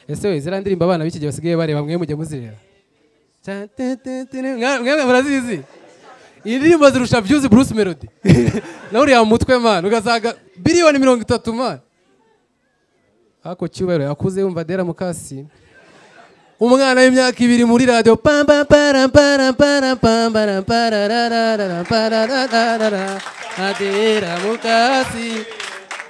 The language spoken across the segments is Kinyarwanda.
Ese we, ziriya ndirimbo abana b'iki gihe basigaye bareba, mwe mujya muzireba? Mwebwe murazizi? Iyi ndirimbo zirusha views Bruce Melody nawe uriya mutwe, man, ugasanga biliyoni 30, man. Ako Cyubahiro yakuze yumva Adela Mukasi, umwana w'imyaka 2 muri radiyo, pam pam para para para pam para para ra ra ra ra para ra ra ra ra. Adela Mukasi,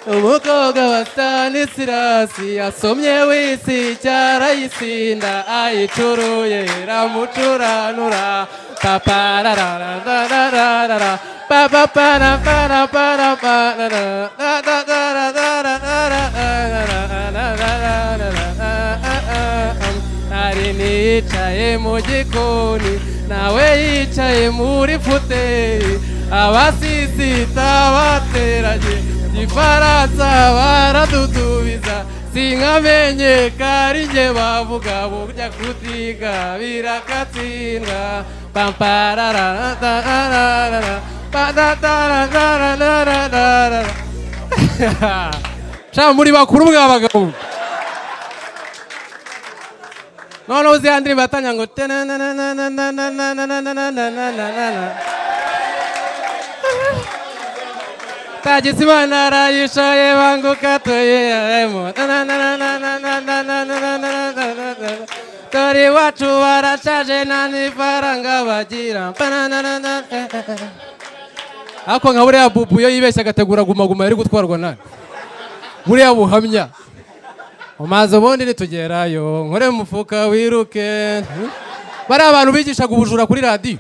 umukobwa wa Stanislas, asomye wisi cyarayisinda, ayicuruye iramucuranura, papa ra ra ra ra ra ra ra ra papa para para para para ra ra ra ra ra ra ra ra ra ra ra ra ra ra. Nari nicaye mu gikoni, nawe yicaye muri fauteuil, abasisita bateranye igifaransa baradudubiza, sinkamenye kari njye bavuga. Burya kutiga birakatsindwa. Pamparararararara, patatarararararara. Sha, muri bakuru mwa bagabo. Noneho uzi ya ndirimbo yatangira ngo tenananananananananananananana. Tagisi Imana arayishoye, banguka tuyemo. Dore iwacu barashaje, nta n'ifaranga bagira. Ariko nka buriya bubu iyo yibeshye agategura Guma Guma, yari gutwarwa nani? Buriya buhamya umaze, ubundi nitugerayo nkore mu mufuka wiruke. Bariya abantu bigishaga ubujura kuri radiyo.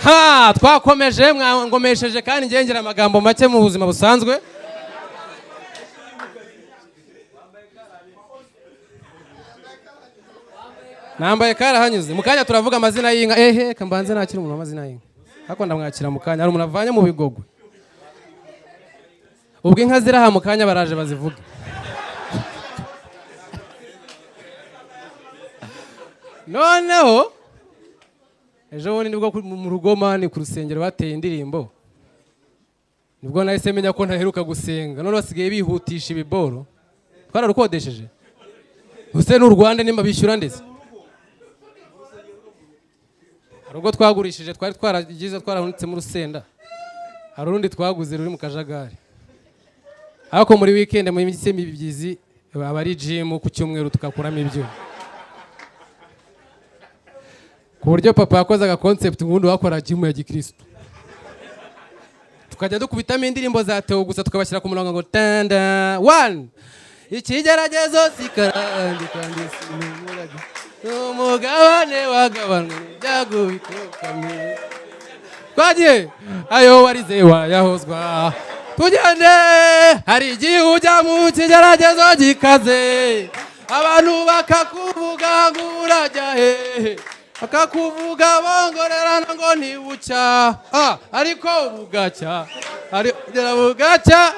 Ha, twakomeje, mwangomesheje kandi ngengera amagambo make mu buzima busanzwe. Nambaye karahanyuze. Mu kanya turavuga amazina y'inka. Ehe, kambanze nakira umuntu amazina y'inka, ariko ndamwakira mu kanya. Hari umuntu avanye mu bigogwe, ubwo inka ziraha mu kanya baraje bazivuge. Noneho ejo bundi nibwo mu rugo, man, ku rusengero bateye indirimbo, nibwo nahise menya ko ntaheruka gusenga. None basigaye bihutisha ibiboro, twararukodesheje use n'u Rwanda nimba bishyura, ndetse hari ubwo twagurishije, twari twaragize twarahunitsemo urusenda, hari urundi twaguze ruri mu kajagari. Ariko muri weekend, mu minsi y'imibyizi, aba ari gym, ku cyumweru tugakuramo ibyuma, ku buryo papa yakoze aga concept ubundi wakora gym ya gikristo, tukajya dukubitamo indirimbo za Theo gusa, tukabashyira ku murongo ngo tanda one. Ikigeragezo sikarandi kandi sinumurage, umugabane wagabanwe n'ibyago bikokame. Twagiye, ayo warize wayahozwa, tugende. Hari igihe ujya mu kigeragezo gikaze, abantu bakakuvuga ngo urajya hehe, bakakuvuga bongorerana ngo ntibucya. Ah, ariko bugacya, gera bugacya.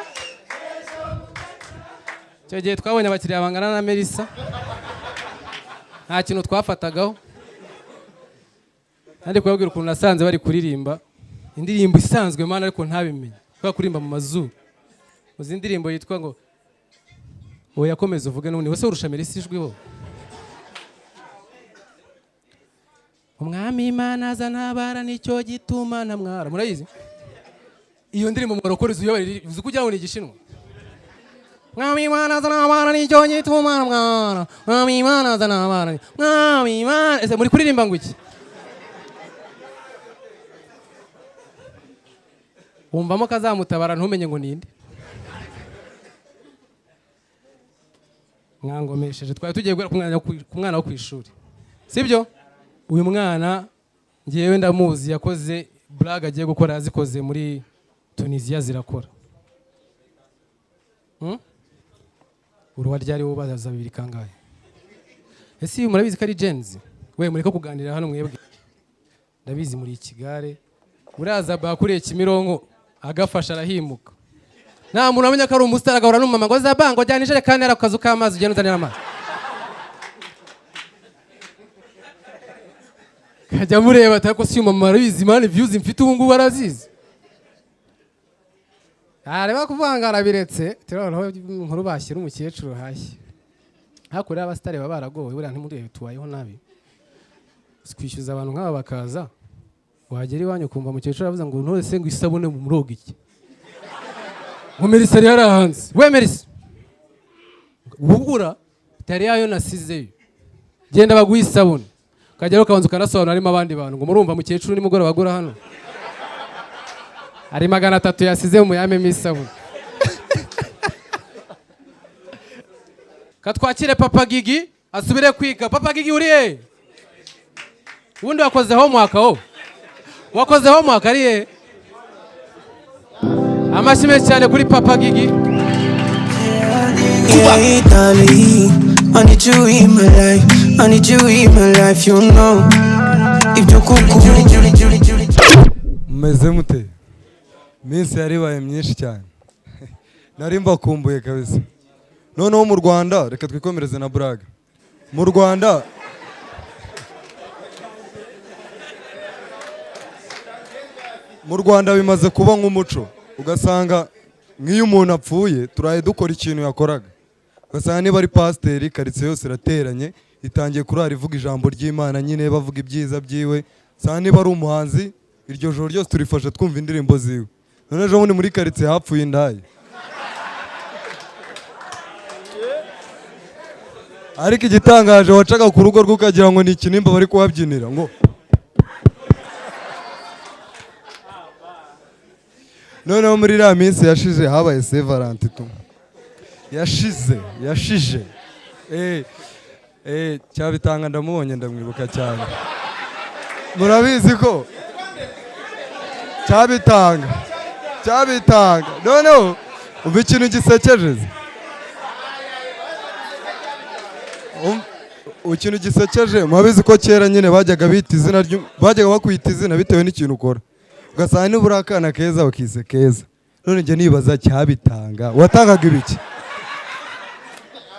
Icyo gihe twabonye abakiriya bangana na Melissa, nta kintu twafatagaho. Kandi kubabwira ukuntu nasanze bari kuririmba indirimbo isanzwe, mana, ariko ntabimenye kubera kuririmba mu mazuru. Uzi indirimbo yitwa ngo oya, komeza uvuge n'ubundi wese urusha Melissa ijwi ho. Umwami Imana aza ntabara, nicyo gituma ntamwara. Murayizi iyo ndirimbo? Mwarokore uzi uzi kugira ngo ni igishinwa. Mwami Imana aza ntabara, nicyo gituma ntamwara, Mwami Imana aza ntabara, Mwami Imana. Ese muri kuririmba ngo iki? Wumvamo kazamutabara, ntumenye ngo ninde. Mwangomesheje. Twari tugiye guhera ku mwana wo ku ishuri, sibyo? Uyu mwana ngewe ndamuzi, yakoze blague agiye gukora, yazikoze muri Tunisia zirakora. Uruwa ryari wowe baza bibiri kangahe? Ese uyu murabizi ko ari Gen-Z? We, mureke kuganira hano mwebwe, ndabizi muri ikigare. Uraza bakuriye Kimironko agafasha arahimuka, nta muntu amenya ko ari umusitari, agahura n'umumama ngo zaba ngo jyana ijerekani yari ku kazu k'amazi, ugende uzanire amazi. Kajya mureba ati ariko si uyu mama arabizi, man, views mfite ubu ngubu arazizi. Areba kuvuga ngo arabiretse, noneho inkuru bashyira umukecuru hashya. Hakurya abasitari baba baragowe, buriya ntimurebe tubayeho nabi. Kwishyuza abantu nk'aba bakaza, wagera iwanyu ukumva umukecuru aravuze ngo ntore ngo isabune muroga iki, ngo Melissa yari hanze, we Melissa ugura tari yayo nasizeyo, genda baguhe isabune. Ukageraho ukabanza ukanasobanura harimo abandi bantu ngo murumva mukecuru nimugoroba agura hano hari 300 yasize mu yamemo isabune. Katwakire Papa Gigi asubire kwiga. Papa Gigi, uri he? Ubundi wakoze homework? Wo wakoze homework ari he? Amashyi menshi cyane kuri Papa Gigi. Yeah, darling, I need you in my life. I need you in my life, you know. Ibyo kuku Mumeze mute? Iminsi yaribaye myinshi cyane, nari mbakumbuye kabisa. Noneho mu Rwanda, reka twikomereze na buraga. Mu Rwanda bimaze kuba nk'umuco, ugasanga nk'iyo umuntu apfuye turaye dukora ikintu yakoraga. Ugasanga niba ari pasiteri, karitsiye yose irateranye, itangiye kurara ivuga ijambo ry'Imana nyine, bavuga ibyiza byiwe. Usanga niba ari umuhanzi, iryo joro ryose turifashe twumva indirimbo ziwe. None ejo bundi muri karitsiye hapfuye indaya, ariko igitangaje wacaga ku rugo rwe ukagira ngo ni ikinimba bari kuhabyinira. Ngo noneho muri iriya minsi yashize habaye Saint Valentin tu yashize yashije cyabitanga ndamubonye, ndamwibuka cyane. Murabizi ko cyabitanga cyabitanga. Noneho umva ikintu gisekeje se. Ikintu gisekeje, murabizi ko kera nyine bajyaga bita izina, bajyaga bakwita izina bitewe n'ikintu ukora. Ugasanga niba uri akana keza bakise keza. None njye nibaza, cyabitanga watangaga ibiki?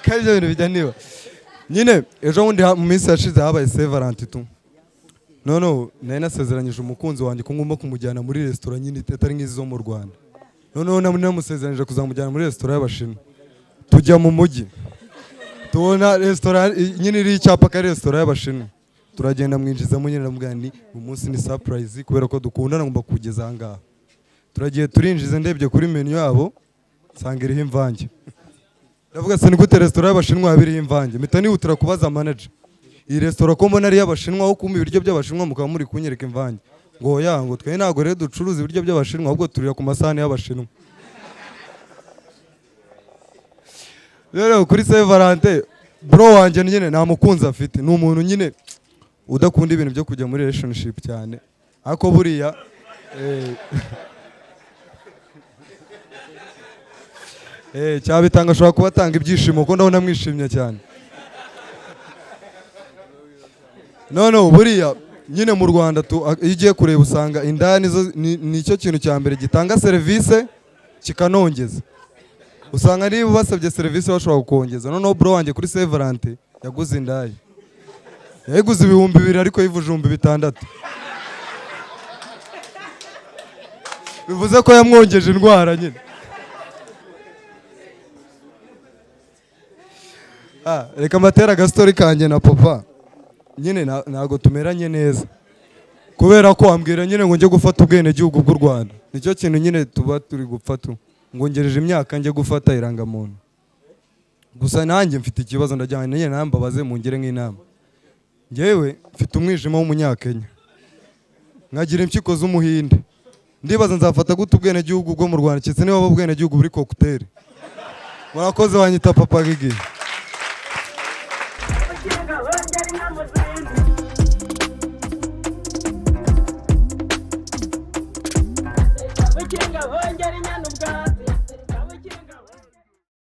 Kandi ibyo bintu bijya niba nyine ejo bundi mu minsi yashize habaye Saint Valentin tu. Noneho nari nasezeranyije umukunzi wanjye ko ngomba kumujyana muri resitora nyine itari nk'izi zo mu Rwanda. Noneho namusezeranyije kuzamujyana muri resitora y'Abashinwa. Tujya mu mujyi, tubona resitora nyine iriho icyapa ko ari resitora y'Abashinwa. Turagenda, mwinjizamo nyine, ndamubwira ni umunsi ni surprise kubera ko dukundana, ngomba kugeza aha ngaha. Turagiye turinjiza, ndebye kuri menu yabo nsanga iriho imvange. Ndavuga se ni gute resitora y'Abashinwa yaba iriho imvange? Mpita nihutira kubaza manager: iyi resitora ko mbona ari iy'Abashinwa, aho kumpa ibiryo by'Abashinwa mukaba muri kunyereka imvange? Ngo oya, ngo twe ntabwo rero ducuruza ibiryo by'Abashinwa, ahubwo turira ku masahani y'Abashinwa. Rero kuri Saint Valentin, bro wanjye nyine nta mukunzi afite, ni umuntu nyine udakunda ibintu byo kujya muri relationship cyane, ariko buriya cyabitanga ashobora kuba atanga ibyishimo kuko ndabona mwishimye cyane. None buriya nyine mu Rwanda iyo ugiye kureba usanga indaya nicyo kintu cya mbere gitanga serivisi kikanongeza. Usanga niba basabye serivisi bashobora kukongeza. Noneho bro wanjye kuri Saint Valentin yaguze indaya, yayiguze 2000 ariko yivuje 6000, bivuze ko yamwongeje indwara nyine. Reka mbatera agastori kanjye na papa. Nyine ntabwo tumeranye neza kubera ko ambwira nyine ngo njye gufata ubwenegihugu bw'u Rwanda. Nicyo kintu nyine tuba turi gupfa tu, ngo ngereje imyaka njye gufata irangamuntu. Gusa nanjye mfite ikibazo, ndajyana nyine nambabaze mungire nk'inama. Njyewe mfite umwijima w'Umunyakenya, nkagira impyiko z'Umuhinde. Ndibaza nzafata gute ubwenegihugu bwo mu Rwanda, keretse niba ubwenegihugu buri kokuteri. Murakoze, wanyita Papa Gigi. Ukinga.